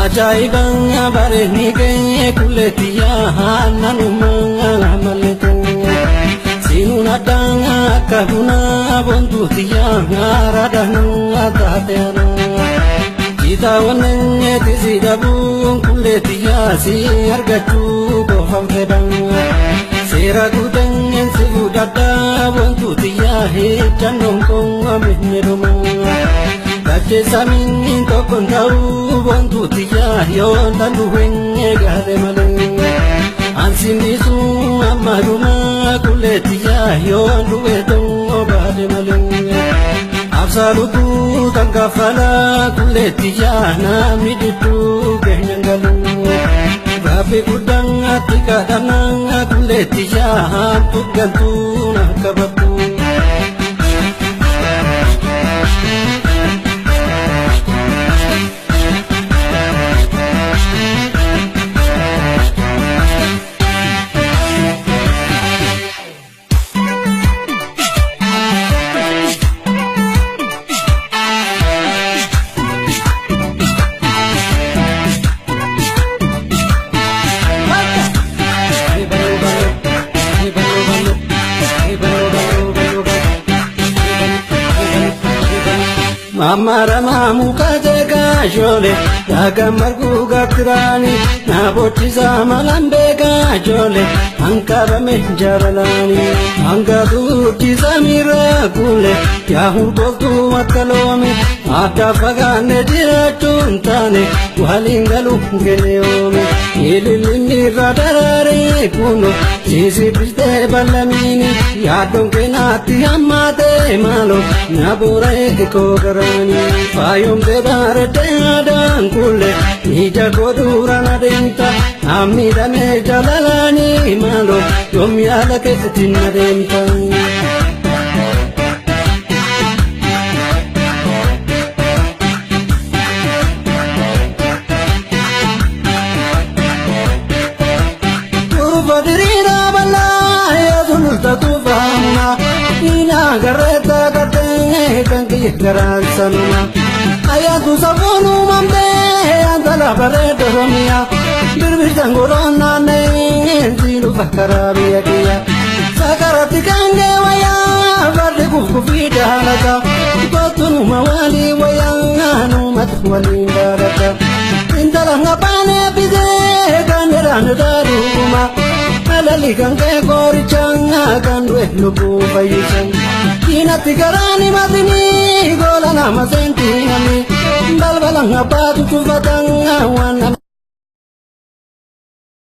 Ajaa'iba bareedni kee kulleettiyaa naannuma malleetu. Sinuun addaan akka bunaa bontuuttiyaa araadaan taateera. Kitaabonni si dhabuun kulleettiyaa si argachuu qofaan fedhan. Seera guuteen si guddataa bontuuttiyaa hidhannoon koo miidhuma. Kacheesamiin tokkoon ta'uu bontuuttiyaa yoo danda'u gaadhe malee. Ansindisu amma dhumaa kulleettiyaa yoo du'e ta'uu baadhe malee. Absaalutu kan kaffalaa kulleettiyaa namni jidduu keenyan galu. Rabbi guddaan ati kadhannaa kulleettiyaa hamtu galtuu na qabatu. Mama muka jole, daga margu gatrani, na bochisa malambe jole, ankara me jaralani, anga duti samira kule, yahu toltu makalome, ata fagane jirachuntane, walingalu geleome, ililini radarare kuno, sisi piste balamini, yaadon kenati amate malo, na bore kogarani, faayomte bareedde aadaan kulle, ija koo duraan adeemta, ammiidhamee jaalalaanii maaloo, yoom yaala keetiin adeemta. Tuufa diriiraa bal'aa yaa sululta tuufaamuna, garreetta gartee kan kiyya garaan sanuma. Ayyaantu safuun uumamtee antala bareedda Oromiyaa. Birbirsan godhoon naannee si dhufa karaa biyya kiyya. Sakaratti kan wayyaa fardi kufkufii jaalata. Kottunuma walii wayyaa numatu waliin jaalata. Intala ngapaan eebbisee kan jedhaan daadhuuma. Alalli kan kee qorichaa kan du'e lubbuu fayyisan. Diinatti garaan himatini goola nama seentii namni. Balbala abbaatu cufatan waan nama.